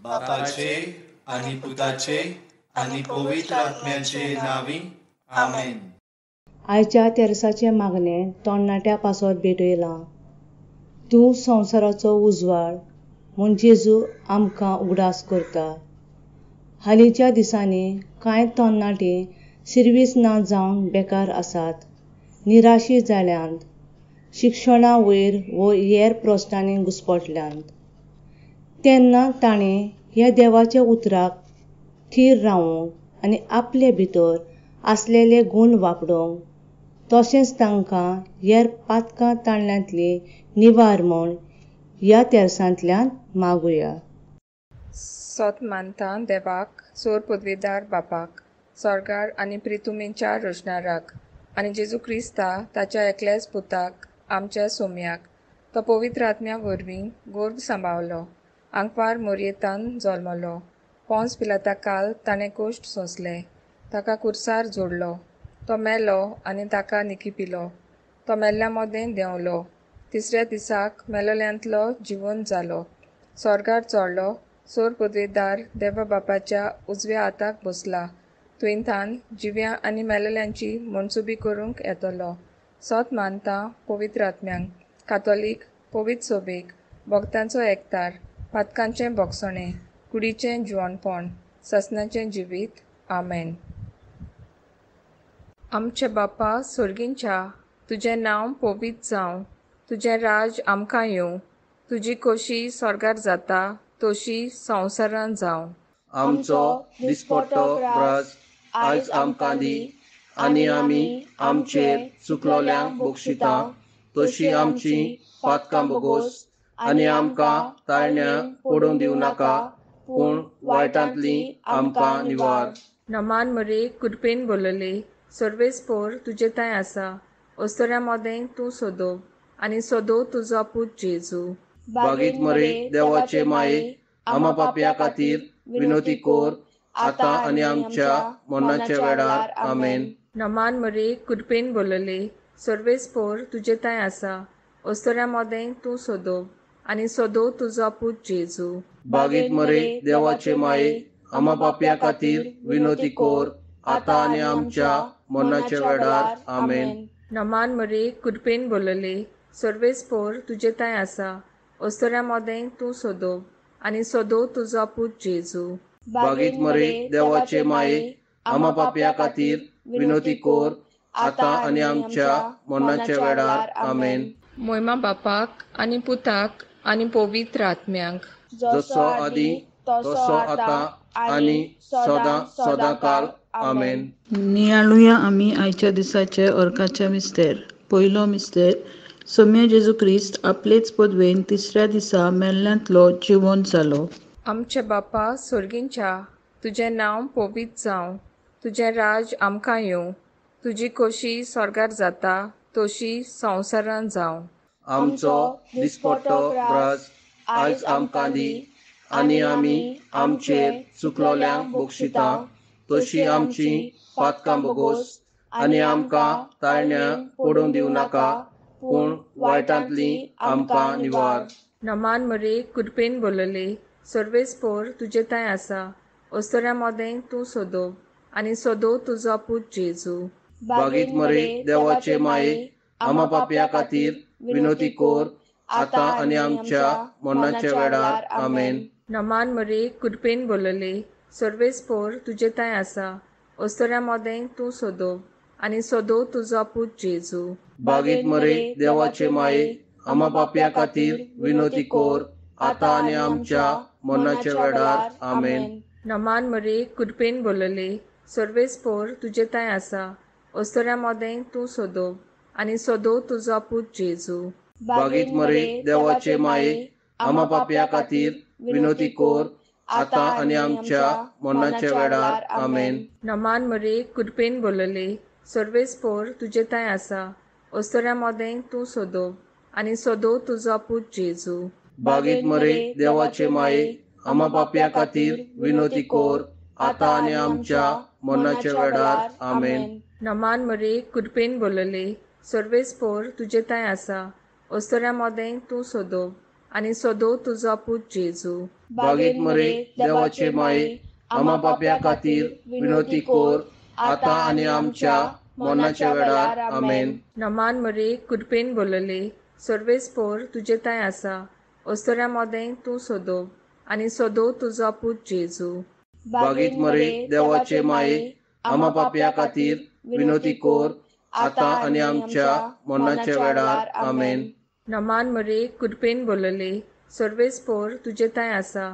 बापाचे आनी पुताचे आनी पवित्र आत्म्याचे नांवी, आमेन. आयच्या तेर्साचें मागणें तोरणाट्यां पासत भेटयलां. तूं संवसाराचो उजवाड म्हूण जेजू आमकां उगडास करता. हालींच्या दिसांनी कांय तरणाटीं सिर्वीस ना जावन बेकार आसात, निराशी जाल्यांत, शिक्षणा वयर वो हेर प्रस्नांनी घुस्पटल्यांत. तेन्ना तांणी ह्या देवाच्या उतराक थीर रावूंक आनी आपले भितर आसलेले गूण वापरूंक, तशेंच तांकां हेर पातकां ताणल्यांतली निवार म्हूण ह्या तेर्सांतल्यान मागुया. सोत मानता देवाक, सोर पदवेदार बापाक, सोर्गार आनी प्रितुमेच्या रचणाराक, आनी जेजू क्रिस्ता ताच्या एकल्याच पुताक, आमच्या सोम्याक, तो पवित्र आत्म्या वरवीं गोर्भ सांबावलो, आंकवार मोरयेतान जल्मलो, पोंस पिलाता काल ताणें कोश्ट सोंसले, ताका कुर्सार जोडलो, तो मेलो आनी ताका निकिपिलो, तो मेल्ल्या मोदें देंवलो, तिसऱ्या दिसाक मेलोल्यांतलो जिवन जालो, सोर्गार चोडलो, सोर पदवेदार देवा बापाच्या उजव्या हाताक बसला, तुयंथान जिव्या आनी मेलेल्यांची मनसुबी करूंक येतलो. सोत मानता पवित्र आत्म्यांक, कातोलीक पवित्र सोबेक, भक्तांचो एकतार, पातकांचें भोगसणें, कुडीचें जिवनपण, ससनाचें जिवीत. आमेन. आमचे बापा सोर्गींच्या, तुजें नांव पवित्र जावं, तुजें राज आमकां येवं, तुजी खोशी सोर्गार जाता तशी संवसारान जावं. आमचो दिसपट्टो ग्रास आयज आमकां दी, आनी आमी आमचेर चुकलोल्यांक बक्षिता तशी आमची पातकां बोगोस, आनी आमकां ताळण्या पडूंक दिवं नाका, पूण वायटांतली आमकां निवार. नमान मरे, कृपेन बोलले, सर्वेस्पोर तुजे थंय आसा, अस्तोऱ्या मोदें तूं सोदो आनी सोदो तुजो पूत जेजू. बागीत मरे देवाचे माये, आमा पापया खातीर विनोती कोर, आतां आनी आमच्या मरणाच्या वेळार. आमेन. नमान मरे, कृपेन बोलले, सर्वेस्पोर तुजे थंय आसा, अस्तोऱ्या मोदें तूं सोदो आनी सोदो तुजो पूत जेजू. बागीत मरे देवाचे माये, आमा पापया खातीर विनोती कोर, आतां आनी आमच्या मरणाच्या वेळार. आमेन. नमान मरे, कृपेन बोलले, सर्वेस्पोर तुजे थंय आसा, अस्तोऱ्या मोदें तूं सोदो आनी सोदो तुजो पूत जेजू. बागीत मरे देवाचे माये, आमा पापया खातीर विनोती कोर, आतां आनी आमच्या मरणाच्या वेळार. आमेन. मोयमा बापाक आनी पुताक आनी पवित्र आत्म्यांक, जसो आदी तसो आतां आनी सदां सदां काल. आमेन. नियाळुया आमी आयच्या दिसाचे अर्काचे मिस्तेर. पयलो मिस्तेर, सोम्या जेजू क्रिस्त आपलेच पदवेन तिसऱ्या दिसा मेल्ल्यांतलो जिवंत जालो. आमचे बापा सोर्गींच्या, तुजें नांव पवित्र जावं, तुजें राज आमकां येवं, तुजी खोशी सोर्गार जाता तशी संवसारान जावं. आमचो दिसपट्टो ग्रास आयज आमकां दी, आनी आमी आमचेर चुकलोल्यांक बक्षिता तशी आमची पातकां बोगोस, आनी आमकां ताळण्या पडूंक दिवं नाका, पूण वायटांतली आमकां निवार. नमान मरे, कृपेन बोलले, सर्वेस्पोर तुजे थंय आसा, अस्तोऱ्या मोदें तूं सोदो आनी सोदो तुजो पूत जेजू. बागीत मरे देवाचे माये, आमा पापया खातीर विनोती कोर, आतां आनी आमच्या मरणाच्या वेळार. आमेन. नमान मरे, कृपेन बोलले, सर्वेस्पोर तुजे थंय आसा, अस्तोऱ्या मोदें तूं सोदो आनी सोदो तुजो पूत जेजू. बागीत मरे देवाचे माये, आमा पापया खातीर विनोती कोर, आतां आनी आमच्या मरणाच्या वेळार. आमेन. नमान मरे, कृपेन बोलले, सर्वेस्पोर तुजे थंय आसा, अस्तोऱ्या मोदें तूं सोदो आनी सोदो तुजो पूत जेजू. बागीत मरे देवाचे माये, आमा पापया खातीर विनोती कोर, आतां आनी आमच्या मरणाच्या वेळार. आमेन. नमान मरे, कृपेन बोलले, सर्वेस्पोर तुजे थंय आसा, अस्तोऱ्या मोदें तूं सोदो आनी सोदो तुजो पूत जेजू. बागीत मरे देवाचे माये, आमा पापया खातीर विनोती कोर, आतां आनी आमच्या मरणाच्या वेळार. आमेन. नमान मरे, कृपेन बोलले, सर्वेस्पोर तुजे थंय आसा, अस्तोऱ्या मोदें तूं सोदो आनी सदो तुजो पूत जेजू. बागेत मरे देवाचे माये, आमा पापया खातीर विनोती कोर, आतां आनी आमच्या मरणाच्या वेळार. आमेन. नमान मरे, कृपेन बोलले, सर्वेस्पोर तुजे तांय आसा, अस्तुऱ्यां मदें तूं सदोब आनी सदो तुजो पूत जेजू. बागेत मरे देवाचे माये, आमा पापया खातीर विनोती कोर, आतां आनी आमच्या मरणाच्या वेळार. आमेन. नमान मरे, कृपेन बोलले, सर्वेस्पोर तुजे तांय आसा,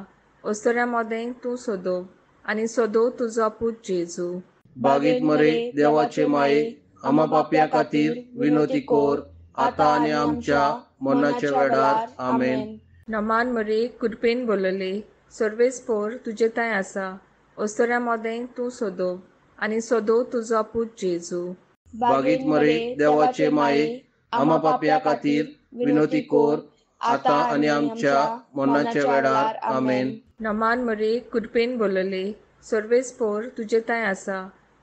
अस्तुऱ्यां मदें तूं सदोब आनी सदो तुजो पूत जेजू. बागेत मरे देवाचे माये, आमा पापया खातीर विनोती कोर, आतां आनी आमच्या मरणाच्या वेळार. आमेन. नमान मरे, कृपेन बोलले, सर्वेस्पोर तुजे तांय आसा, अस्तुऱ्यां मदें तूं सदोब आनी सदो तुजो पूत जेजू. बागेत मरे देवाचे माये, आमा पापया खातीर विनोती कोर, आतां आनी आमच्या मरणाच्या वेळार. आमेन. नमान मरे, कृपेन बोलले, सर्वेस्पोर तुजे तांय आसा,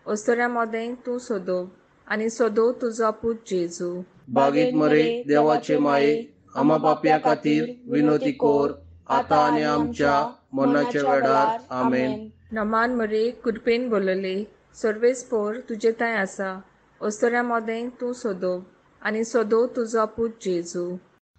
अस्तुऱ्यां मदें तूं सदोब आनी सदो तुजो पूत जेजू. बागेत मरे देवाचे माये, आमा पापया खातीर विनोती कोर, आतां आनी आमच्या मरणाच्या वेळार. आमेन. नमान मरे, कृपेन बोलले, सर्वेस्पोर तुजे तांय आसा, अस्तुऱ्यां मदें तूं सदोब आनी सदो तुजो पूत जेजू.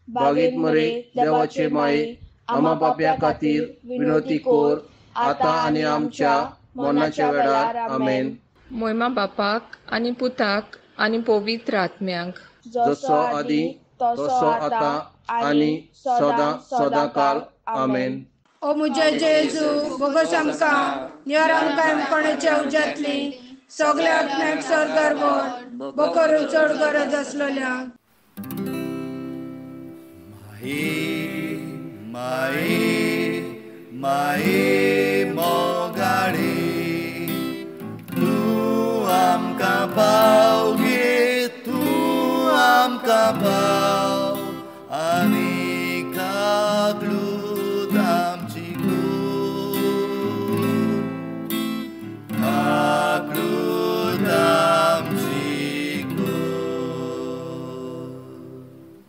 बागेत मरे देवाचे माये, आमा पापया खातीर विनोती कोर, आतां आनी आमच्या मरणाच्या वेळार. आमेन. मोयमा बापाक आनी पुताक आनी पवित्र आत्म्याक, जसो आदी तसो आतां आनी सदां सदां काल. आमेन. ओ म्हजे जेजू, बोगस आमकां निवार, आमकां कोणाच्या उज्यांतली सगल्या आत्म्याक स्वर्गार व्हर, बोकर चड गरज आसलेल्या. माई माई माई मोगाळी, तूं आमकां पाव गे, तूं आमकां पाव, आनी काकलूत आमची कूड, काकलूत आमची कूड.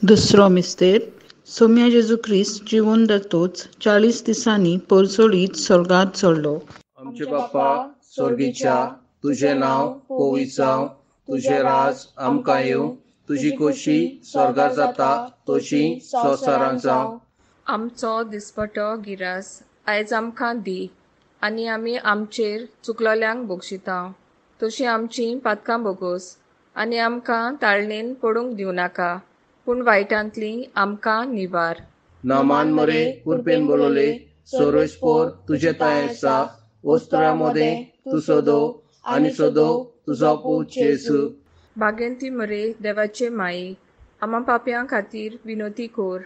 दुसरो मिस्तेर. सोम्या जेजू क्रिस्त जिवन जातोच 40 दिसांनी परजळीत स्वर्गात चडलो. आमचे बाप्पा स्वर्गीच्या, तुझें नांव पवित्र जावं, तुजें राज आमकां येवं, तुजी खोशी स्वर्गार जाता तशी संवसारांत जावं. आमचो दिसपटो गिरास आयज आमकां दी, आनी आमी आमचेर चुकलोल्यांक बक्षिता तशी आमची पातकां बोगोस, आनी आमकां ताळणेन पडूंक दिवं नाका, पूण वायटांतली आमकां निवार. नमान मरे, कृपेन बोलले, सर्वेस्पोर तुजे तांय आसा, वस्त्रां मदें तूं सदो आनी सदो तुजो पूत जेजू. बागेंती मरे देवाचे माई, आमा पापयां खातीर विनोती कोर,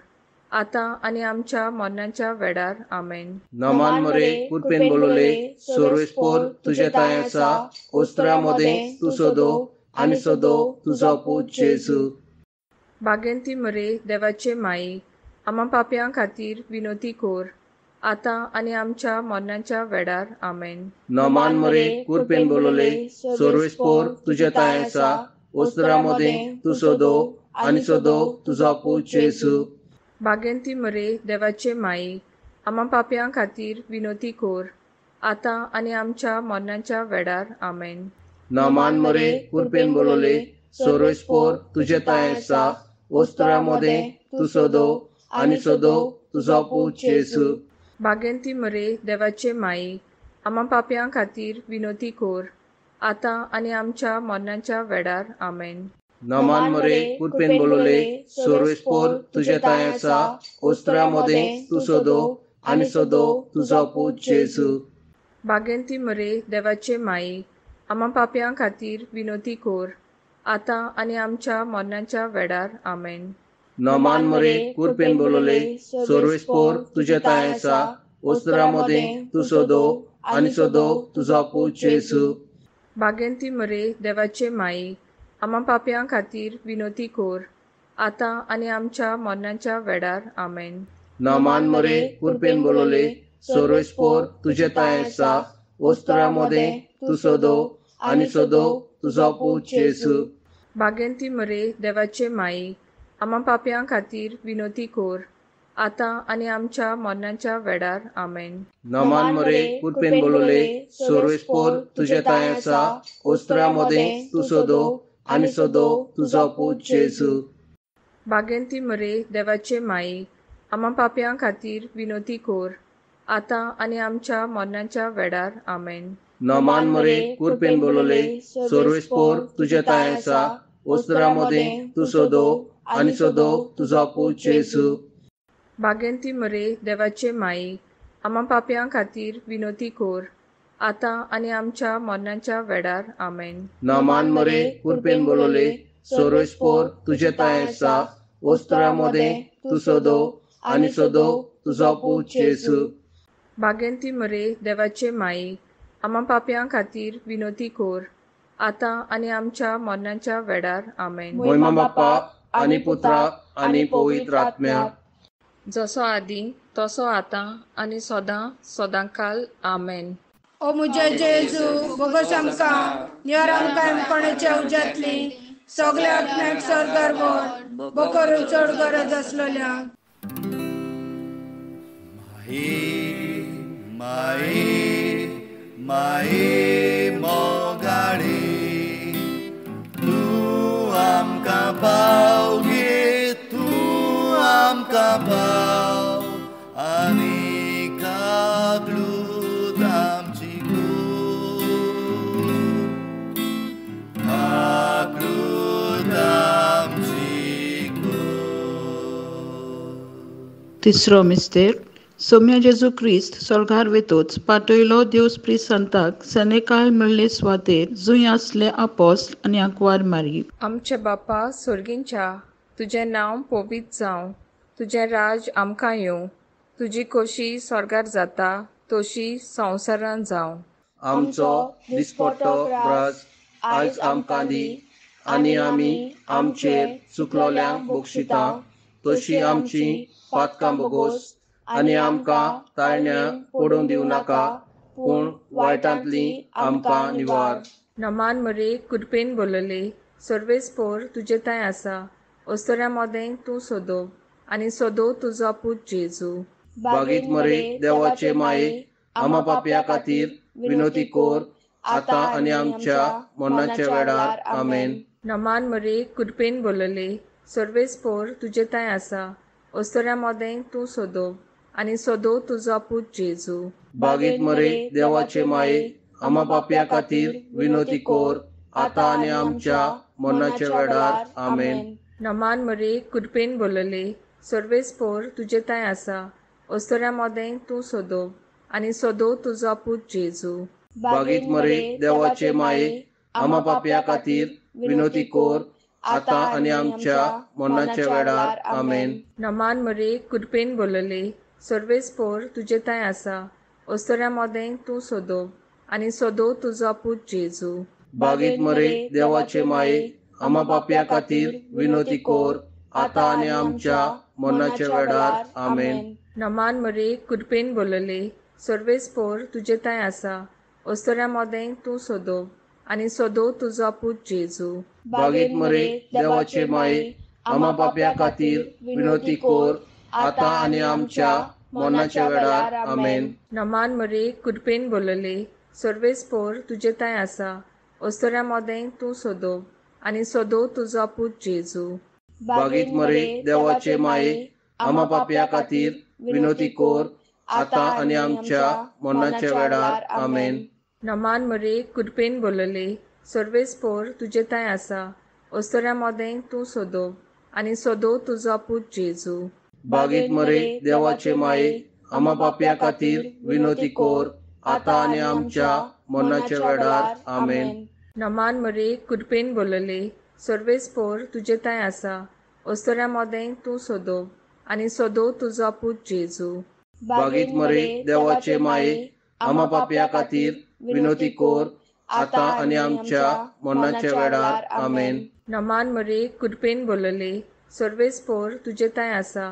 आतां आनी आमच्या मरणाच्या वेळार. आमेन. नमान मरे, कृपेन बोलले, सर्वेस्पोर तुजे तांय आसा, वस्त्रां मदें तूं सदो आनी सदो तुजो पूत जेजू. बागेंती मरे देवाचे माई, आमा पापयां खातीर विनोती कोर, आतां आनी आमच्या मरणाच्या वेळार. आमेन. नमान मरे, कृपेन बोलले, सर्वेस्पोर तुजे तांय आसा, वस्त्रां मदें तूं सदो आनी सदो तुजो पूत जेजू. बागेंती मरे देवाचे माई, आमा पापयां खातीर विनोती कोर, आतां आनी आमच्या मरणाच्या वेळार. आमेन. नमान मरे, कृपेन बोलले, सर्वेस्पोर तुजे तांय आसा, वस्त्रां मदें तूं सदो आनी सदो तुजो पूत जेजू. बागेंती मरे देवाचे माई, आमा पापयां खातीर विनोती कोर, आतां आनी आमच्या मरणाच्या वेळार. आमेन. नमान मरे, कृपेन बोलले, सर्वेस्पोर तुजे तांय आसा, वस्त्रां मदें तूं सदो आनी सदो तुजो पूत जेजू. बागेंती मरे देवाचे माई, आमा पापयां खातीर विनोती कोर, आतां आनी आमच्या मरणाच्या वेळार. आमेन. नमान मरे, कृपेन बोलले, सर्वेस्पोर तुजे तांय आसा, वस्त्रां मदें तूं सदो आनी सदो तुजो पूत जेजू. बागेंती मरे देवाचे माई, आमा पापयां खातीर विनोती कोर, आतां आनी आमच्या मरणाच्या वेळार. आमेन. नमान मरे, कृपेन बोलले, सर्वेस्पोर तुजे तांय आसा, वस्त्रां मदें तूं सदो आनी सदो तुजो पूत जेजू. बागेंती मरे देवाचे माई, आमा पापयां खातीर विनोती कोर, आतां आनी आमच्या मरणाच्या वेळार. आमेन. नमान मरे कृपेन बोलले सोर्वेस्पोर तुजे तांय आसा, ओस्त्रा मदें तूं सोदो आनी सोदो तुजो पूत जेजू. बागेंती मरे देवाचे माई, आमा पापयां खातीर विनोती कोर, आतां आनी आमच्या मरणाच्या वेळार. आमेन. नमान मरे कृपेन बोलले सोर्वेस्पोर तुजे तांय आसा, ओस्त्रा मदें तूं सोदो आनी सोदो तुजो पूत जेजू. बागेंती मरे देवाचे माई, आमा पापयां खातीर विनोती कोर, आतां आनी आमच्या मरणाच्या वेळार. आमेन. नमान मरे कृपेन बोलले सोर्वेस्पोर तुजे तांय आसा, ओस्त्रा मदें तूं सोदो आनी सोदो तुजो पूत जेजू. बागेंती मरे देवाचे माई, आमा पापयां खातीर विनोती कोर, आतां आनी आमच्या मरणाच्या वेळार. आमेन. मोहिमा बाप्पा आनी पुत्रा आनी पवित्र आत्म्या, जसो आदी तसो आतां आनी सदां सदांकाल. आमेन. ओ मुझे जेजू बोगस आमकां निवार आमकां कोणाच्या उज्यांतली सगल्या आत्म्याक स्वर्गार व्हर, बोकर चड गरज आसलेल्या. माई माई माई मोगाळी, तूं आमकां पाव गे, तूं आमकां पाव आनी काकलूत आमची कूर, काकलूत आमची कूर. तिसरो मिस्तेर. सोम्या जेजू क्रिस्त स्वर्गार वेतोच पाटयलो देव प्रिसांताक सेनेकाल मेळ्ळे सुवातेर जंय आसले आपोस्ल आनी आंकवार मारी. आमचे बापा सोर्गींच्या, तुजें नांव पवित्र जावं, तुजें राज आमकां येवं, तुजी खोशी स्वर्गार जाता तशी संवसारान जावं. आमचो दिसपट्टो ग्रास आयज आमकां दी, आनी आमी आमचेर चुकलोल्यांक बक्षिता तशी आमची पातकां बोगोस, आनी आमकां ताळण्या पडून दिवं नाका, पूण वायटांतली आमकां निवार. नमान मरे कृपेन बोलले सर्वेस्पोर तुजे तांय आसा, ओस्तोऱ्या मदें तूं सोदो आनी सोदो तुजो पूत जेजू. बागीत मरे देवाचे माये, आमा पापया खातीर विनोती कोर, आतां आनी आमच्या मरणाच्या वेळार. आमेन. नमान मरे कृपेन बोलले सर्वेस्पोर तुजे तांय आसा, ओस्तोऱ्या मदें तूं सोदो आनी सोदो तुजो पूत जेजू. बागीत मरे देवाचे माये, आमा पापया खातीर विनोती कोर, आतां आनी आमच्या मरणाच्या वेळार. आमेन. नमान मरे कृपेन बोलले सर्वेस्पोर तुजे तांय आसा, ओस्तोऱ्या मदें तूं सोदो आनी सोदो तुजो पूत जेजू. बागीत मरे देवाचे माये, आमा पापया खातीर विनोती कोर, आतां आनी आमच्या मरणाच्या वेळार. आमेन. नमान मरे कृपेन बोलले सर्वेस्पोर तुजे तांय आसा, ओस्तोऱ्या मदें तूं सोदो आनी सोदो तुजो पूत जेजू. बागीत मरे देवाचे माये, आमा पापया खातीर विनोती कोर, आतां आनी आमच्या मरणाच्या वेळार. आमेन. नमान मरे कृपेन बोलले सर्वेस्पोर तुजे तांय आसा, ओस्तोऱ्या मदें तूं सोदो आनी सोदो तुजो पूत जेजू. बागीत मरे देवाचे माये, आमा पापया खातीर विनोती कोर, आतां आनी आमच्या मरणाच्या वेळार. आमेन. नमान मरे कृपेन बोलले सर्वेस्पोर तुजे तांय आसा, ओस्तोऱ्या मदें तूं सोदो आनी सोदो तुजो पूत जेजू. बागीत मरे देवाचे माये, आमा पापया खातीर विनोती कोर, आतां आनी आमच्या मरणाच्या वेळार. आमेन. नमान मरे कृपेन बोलले सर्वेस्पोर तुजे तांय आसा, ओस्तोऱ्या मदें तूं सोदो आनी सोदो तुजो पूत जेजू. बागीत मरे देवाचे माये, आमा पापया खातीर विनोती कोर, आतां आनी आमच्या मरणाच्या वेळार. आमेन. नमान मरे कृपेन बोलले सर्वेस्पोर तुजे तांय आसा, ओस्तोऱ्या मदें तूं सोदो आनी सोदो तुजो पूत जेजू. बागीत मरे देवाचे माये, आमा पापया खातीर विनोती कोर, आतां आनी आमच्या मरणाच्या वेळार. आमेन. नमान मरे कृपेन बोलले सर्वेस्पोर तुजे तांय आसा,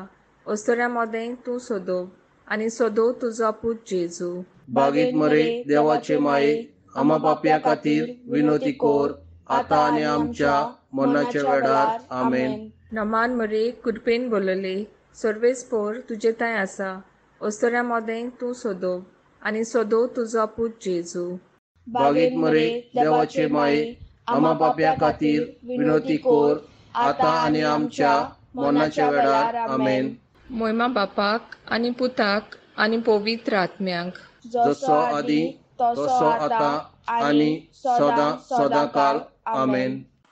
ओस्तोऱ्या मदें तूं सोदो आनी सोदो तुजो पूत जेजू. बागीत मरे देवाचे माये, आमा पापया खातीर विनोती कोर, आतां आनी आमच्या मरणाच्या वेळार. आमेन. नमान मरे कृपेन बोलले सर्वेस्पोर तुजे तांय आसा, ओस्तोऱ्या मोदें तूं सोदो आनी सोदो तुजो पूत जेजू. बागेत मरे देवाचे माये, आमा पापया खातीर विनोती कोर, आतां आनी आमच्या मरणाच्या वेळार. आमेन. मोयमा बापाक आनी पुताक आनी पवित्र आत्म्याक, जसो आदी तसो आतां आनी सदां सदां काल. आमेन.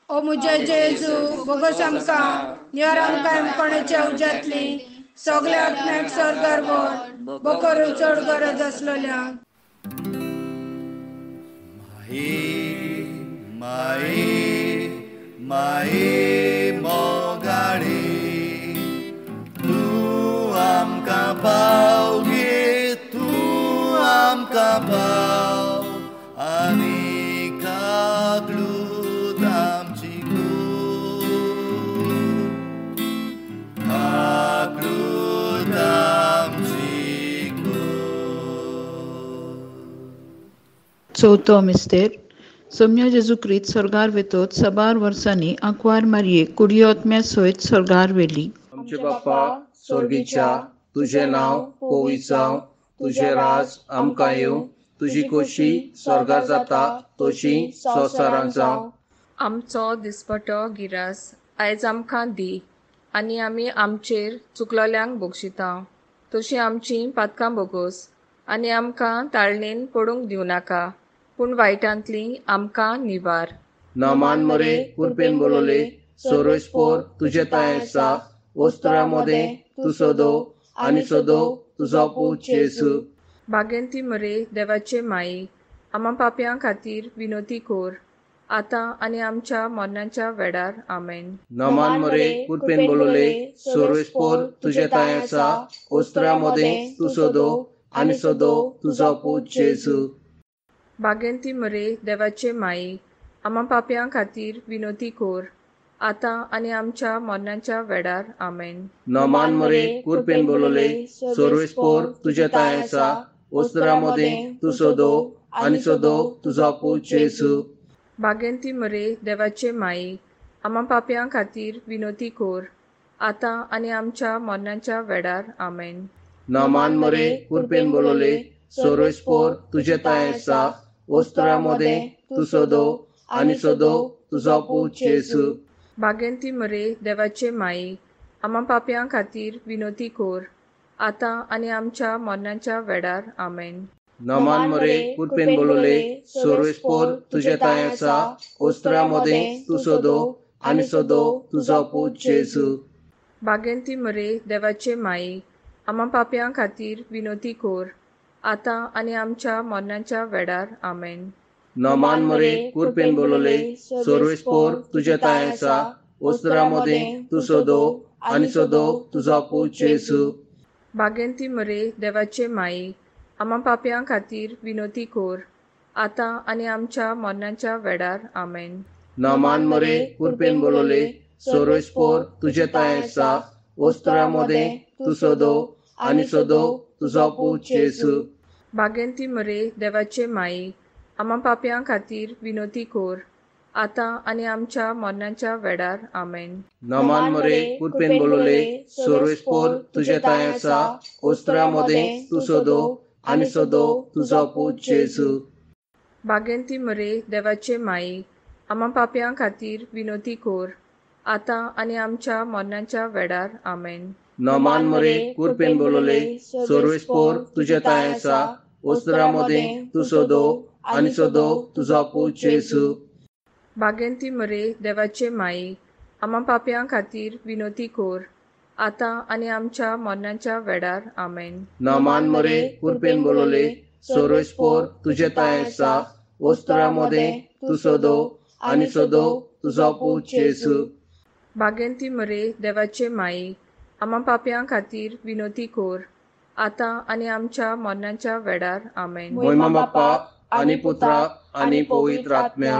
ओ म्हजे जेजू, बोगस आमकां, निवार आमकां यमकोणाच्या उज्यांतली, सगल्या आत्म्याक स्वर्गार व्हर, बोकरू चड गरज आसलेल्या. माई माई माई मोगाळी, तूं आमकां पाव गे, तूं आमकां पाव, आनी काकलूत आमची कूड, काकलूत आमची कूड. चवथो मिस्तेर. सोम्या जेजू क्रिस्त स्वर्गार वेतोच साबार वर्सांनी आंकवार मारयेक कुडियोत्म्या सयत स्वर्गार व्हेली. आमचे बाप्पा स्वर्गीच्या, तुजें नांव पवित्र जावं, तुजें राज आमकां येवं, तुजी खोशी स्वर्गार जाता तशी संवसारांत जावं. आमचो दिसपटो गिरास आयज आमकां दी, आनी आमी आमचेर चुकलोल्यांक बक्षिता तशी आमची पातकां बोगोस, आनी आमकां ताळणेन पडूंक दिवं नाका, पूण वायटांतली आमकां निवार. नामान मरे कुरपेन बोलवले, सर्वेस्पोर तुजें तांय आसा, ओस्तरा मदें तूं सोदो आनी सोदो तुजो पूत जेजू. बागेंती मरे देवाचे माई, आमा पापयां खातीर विनोती कोर, आतां आनी आमच्या मरणाच्या वेळार. आमेन. नामान मरे कुरपेन बोलवले, सर्वेस्पोर तुजें तांय आसा, ओस्तरा मदें तूं सोदो आनी सोदो तुजो पूत जेजू. बागेंती मरे देवाचे माई, आमा पापयां खातीर विनोती कोर, आतां आनी आमच्या मरणाच्या वेळार. आमेन. नामान मरे कुरपेन बोलवले, सर्वेस्पोर तुजें तांय आसा, ओस्तरा मदें तूं सोदो आनी सोदो तुजो पूत जेजू. बागेंती मरे देवाचे माई, आमा पापयां खातीर विनोती कोर, आतां आनी आमच्या मरणाच्या वेळार. आमेन. नामान मरे कुरपेन बोलवले, सर्वेस्पोर तुजें तांय आसा, ओस्तरा मदें तूं सोदो आनी सोदो तुजो पूत जेजू. बागेंती मरे देवाचे माई, आमा पापयां खातीर विनोती कोर, आतां आनी आमच्या मरणाच्या वेळार. आमेन. नामान मरे कुरपेन बोलवले, सर्वेस्पोर तुजें तांय आसा, ओस्तरा मदें तूं सोदो आनी सोदो तुजो पूत जेजू. बागेंती मरे देवाचे माई, आमा पापयां खातीर विनोती कोर, आतां आनी आमच्या मरणाच्या वेळार. आमेन. नामान मरे कुरपेन बोलवले, सर्वेस्पोर तुजें तांय आसा, ओस्तरा मदें तूं सोदो आनी सोदो तुजो पूत जेजू. बागेंती मरे देवाचे माई, आमा पापयां खातीर विनोती कोर, आतां आनी आमच्या मरणाच्या वेळार. आमेन. नामान मरे कुरपेन बोलवले, सर्वेस्पोर तुजें तांय आसा, ओस्तरा मदें तूं सोदो आनी सोदो तुजो पूत जेजू. बागेंती मरे देवाचे माई, आमा पापयां खातीर विनोती कोर, आतां आनी आमच्या मरणाच्या वेळार. आमेन. नामान मरे कुरपेन बोलवले, सर्वेस्पोर तुजें तांय आसा, ओस्तरा मदें तूं सोदो आनी सोदो तुजो पूत जेजू. बागेंती मरे देवाचे माई, आमा पापयां खातीर विनोती कोर, आतां आनी आमच्या मरणाच्या वेळार. आमेन. नामान मरे कुरपेन बोलवले, सर्वेस्पोर तुजें तांय आसा, ओस्तरा मदें तूं सोदो आनी सोदो तुजो पूत जेजू. बागेंती मरे देवाचे माई, आमा पापयां खातीर विनोती कोर, आतां आनी आमच्या मरणाच्या वेळार. आमेन. नामान मरे कुरपेन बोलवले, सर्वेस्पोर तुजें तांय आसा, ओस्तरा मदें तूं सोदो आनी सोदो तुजो पूत जेजू. बागेंती मरे देवाचे माई, आमा पापयां खातीर विनोती कोर, आतां आनी आमच्या मरणाच्या वेळार. आमेन. मोयमा बाप्पा आनी पुत्रा आनी पवित्र आत्म्या,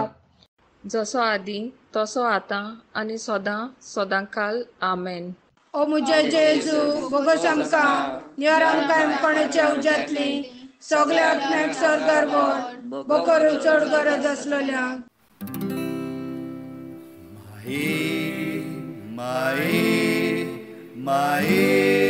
जसो आदी तसो आतां आनी सदां सदांकाल. आमेन. ओ म्हजे जेजू, बोगस आमकां, निवार आमकां यमकोणाच्या उज्यांतली, सगल्या आत्म्याक स्वर्गार व्हर, बोकरू चड गरज आसलेल्या. माई माई माई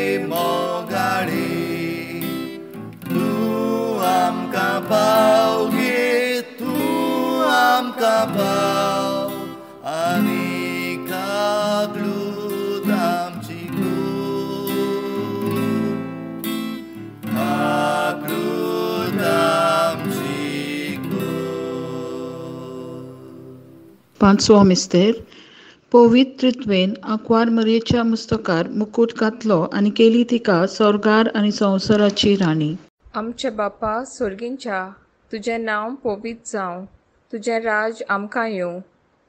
आमकां पाव आनी काकलूत आमची कोर, काकलूत आमची कोर. पांचवो मिस्तेर. पवित्रित्वेन आंकवार मरयेच्या मुस्तकार मुकूट घातलो आनी केली तिका स्वर्गार आनी संवसाराची राणी. आमचे बापा सोर्गींच्या, तुजें नांव पवित्र जावं, तुजें राज आमकां येवं,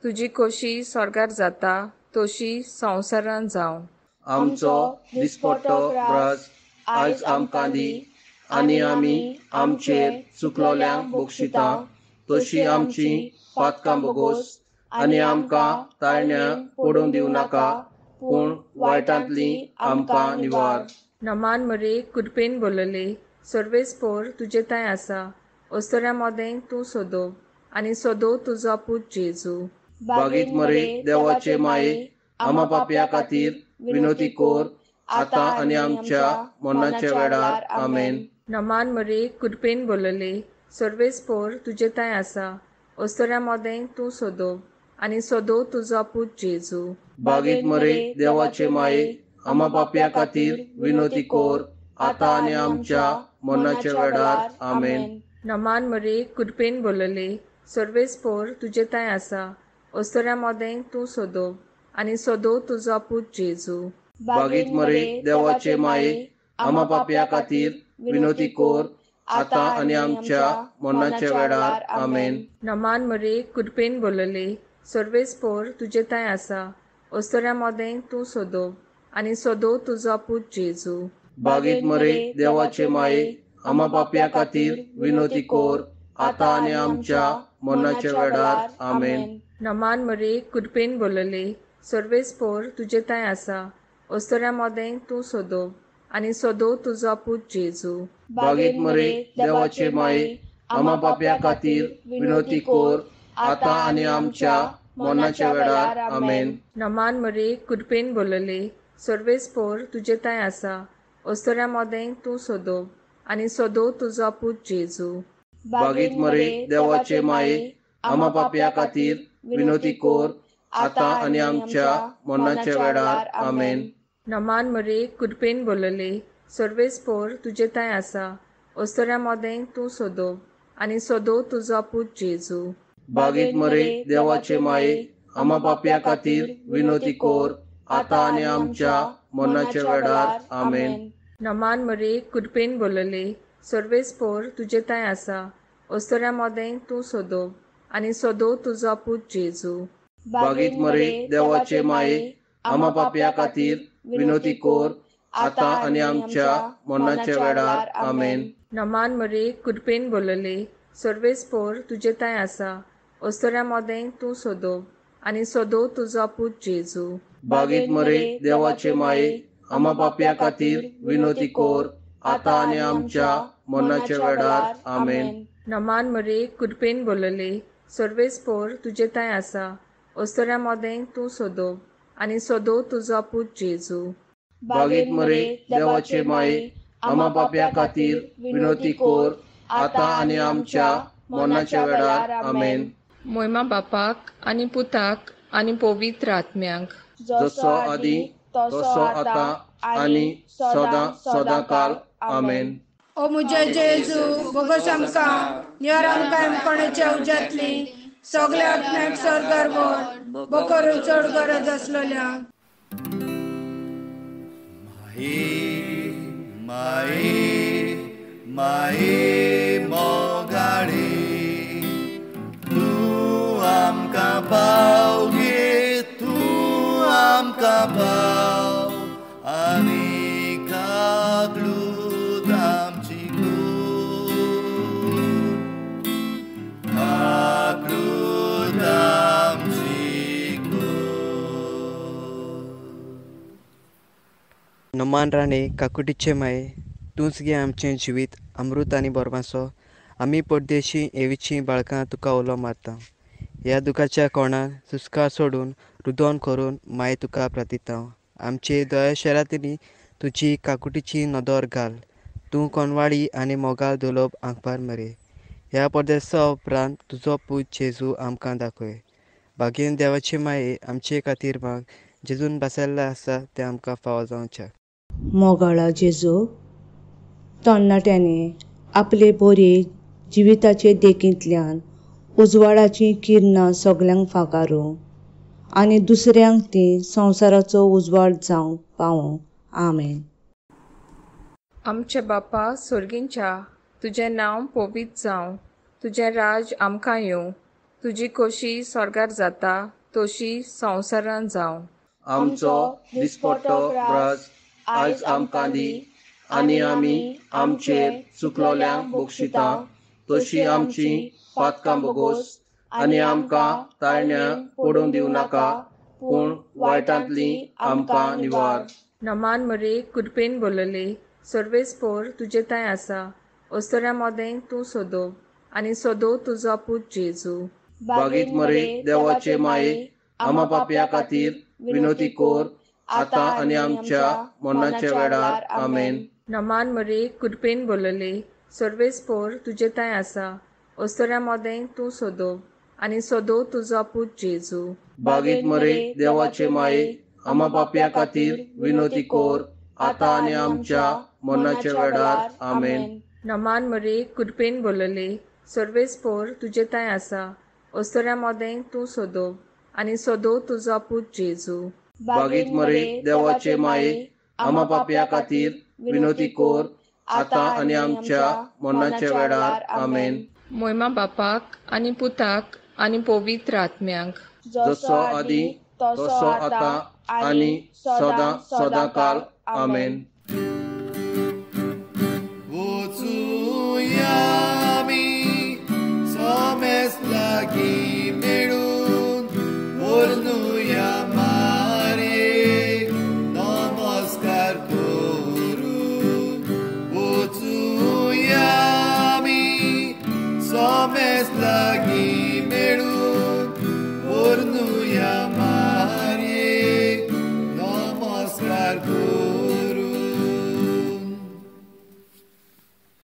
तुजी खोशी स्वर्गार जाता तशी संवसारान जावं. आमचो दिसपट्टो ग्रास आयज आमकां दी आनी आमी आमचेर चुकलोल्यांक बक्षिता तशी आमची पातकां बोगोस आनी आमकां ताळण्या पडून दिवं नाका, पूण वायटांतली आमकां निवार. नमान मरे कृपेन बोलले, सर्वेस्पोर तुजे थंय आसा, अस्तुऱ्यां मदें तूं सोदो आनी सोदो तुजो पूत जेजू. बागीत मरे देवाचे माये, आमा पापया खातीर विनोती कोर आतां आनी आमच्या मरणाच्या वेळार. आमेन. नमान मरे कृपेन बोलले, सर्वेस्पोर तुजे थंय आसा, अस्तुऱ्यां मदें तूं सोदो आनी सोदो तुजो पूत जेजू. बागीत मरे देवाचे माये, आमा पापया खातीर विनोती कोर आतां आनी आमच्या मरणाच्या वेळार. आमेन. नमान मरे कृपेन बोलले, सर्वेस्पोर तुजे थंय आसा, अस्तुऱ्यां मदें तूं सोदो आनी सोदो तुजो पूत जेजू. बागीत मरे देवाचे माये, आमा पापया खातीर विनोती कोर आतां आनी आमच्या मरणाच्या वेळार. आमेन. नमान मरे कृपेन बोलले, सर्वेस्पोर तुजे थंय आसा, अस्तुऱ्यां मदें तूं सोदो आनी सोदो तुजो पूत जेजू. बागीत मरे देवाचे माये, आमा पापया खातीर विनोती कोर आतां आनी आमच्या मरणाच्या वेळार. आमेन. नमान मरे कृपेन बोलले, सर्वेस्पोर तुजे थंय आसा, अस्तुऱ्यां मदें तूं सोदो आनी सोदो तुजो पूत जेजू. बागीत मरे देवाचे माये, आमा पापया खातीर विनोती कोर आतां आनी आमच्या मरणाच्या वेळार. आमेन. नमान मरे कृपेन बोलले, सर्वेस्पोर तुजे थंय आसा, अस्तुऱ्यां मदें तूं सोदो आनी सोदो तुजो पूत जेजू. बागीत मरे देवाचे माये, आमा पापया खातीर विनोती कोर आतां आनी आमच्या मरणाच्या वेळार. आमेन. नमान मरे कृपेन बोलले, सर्वेस्पोर तुजे थंय आसा, अस्तुऱ्यां मदें तूं सोदो आनी सोदो तुजो पूत जेजू. बागीत मरे देवाचे माये, आमा पापया खातीर विनोती कोर आतां आनी आमच्या मरणाच्या वेळार. आमेन. नमान मरे कृपेन बोलले, सर्वेस्पोर तुजे थंय आसा, अस्तुऱ्यां मदें तूं सोदो आनी सोदो तुजो पूत जेजू. बागीत मरे देवाचे माये, आमा पापया खातीर विनोती कोर आतां आनी आमच्या मरणाच्या वेळार. आमेन. नमान मरे कृपेन बोलले, सर्वेस्पोर तुजे थंय आसा, अस्तुऱ्यां मदें तूं सोदो आनी सोदो तुजो पूत जेजू. बागीत मरे देवाचे माये, आमा पापया खातीर विनोती कोर आतां आनी आमच्या मरणाच्या वेळार. आमेन. नमान मरे कृपेन बोलले, सर्वेस्पोर तुजे थंय आसा, अस्तुऱ्यां मदें तूं सोदो आनी सोदो तुजो पूत जेजू. बागीत मरे देवाचे माये, आमा पापया खातीर विनोती कोर आतां आनी आमच्या मरणाच्या वेळार. आमेन. मोयमा बापाक आनी पुताक आनी पवित्र आत्म्याक, जसो आदी तसो आतां आनी सदां सदां काल. आमेन. ओ मुझे जेजू, बोगोस आमकां निवार आमकां कोणाच्या उज्यांतली सगल्या आत्म्याक स्वर्गार व्हर, बोकर चड गरज आसलेल्या. माये माये माये मोगाळे, तूं आमकां पाव गे, तूं आमकां पाव आनी काकलूत आमची कोर, काकलूत आमची कोर. नमान राणे काकुटीचे माये, तूंच गे आमचें जिवीत अमृत आनी बोरमासो. आमी परदेशी एवीची बाळकां तुका उलो मारता, ह्या दुखाच्या कोणान सुस्कार सोडून रुदोन करून माये तुका प्रार्थिता. आमचे दया शरांतली तुजी काकुटीची नदर घाल, तूं कोनवाडी आनी मोगाळ दुलोब आंकपार मरे. ह्या परदेसा उपरांत तुजो पूत जेजू आमकां दाखय. भागेन देवाचे माये आमचे खातीर माग, जेजून बसयल्लें आसा तें आमकां फावो जावचें. मोगाळा जेजू, तरणाट्यांनी आपले बरे जिविताचे देखींतल्यान उजवाडाचीं किरणां सगल्यांक फांकारूं आनी दुसऱ्यांक ती संवसाराचो उजवाड जावंक पावों. आमेन. आमचे बापा सोर्गींच्या, तुजें नांव पवित्र जावं, तुजें राज आमकां येवं, तुजी खोशी स्वर्गार जाता तशी संवसारान जावं. आमचो दिसपट्टो ग्रास आयज आमकां दी, आनी आमी आमचेर चुकलोल्यांक बक्षिता तशी आमची पातकां बोगोस, आनी आमकां ताळण्या पडूंक दिवं नाका, पूण वायटांतली आमकां निवार. नमान मरे कृपेन बोलले, सर्वेस्पोर तुजे थंय आसा, अस्तुऱ्यां मदें तूं सोदो आनी सोदो तुजो पूत जेजू. बागीत मरे देवाचे माये, आमा पापया खातीर विनोती कोर, आतां आनी आमच्या मरणाच्या वेळार. आमेन. नमान मरे कृपेन बोलले, सर्वेस्पोर तुजे थंय आसा, अस्तुऱ्यां मदें तूं सोदो आनी सोदो तुजो पूत जेजू. बागीत मरे देवाचे माये, आमा पापया खातीर विनोती कोर, आतां आनी आमच्या मरणाच्या वेळार. आमेन. नमान मरे कृपेन बोलले, सर्वेस्पोर तुजे थंय आसा, अस्तुऱ्यां मदें तूं सोदो आनी सोदो तुजो पूत जेजू. बागीत मरे देवाचे माये, आमा पापया खातीर विनोती कोर, आतां आनी आमच्या मरणाच्या वेळार. आमेन. मोयमा बापाक आनी पुताक आनी पवित्र आत्म्याक, जसो आदी तसो आतां आनी सदां सदां काल. आमेन. वचुया आमी सोमेस लागीं मेळून, व्हरुया मारयेक नमस्कार करून. वचुया आमी सोमेस लागीं मेळून, व्हरुया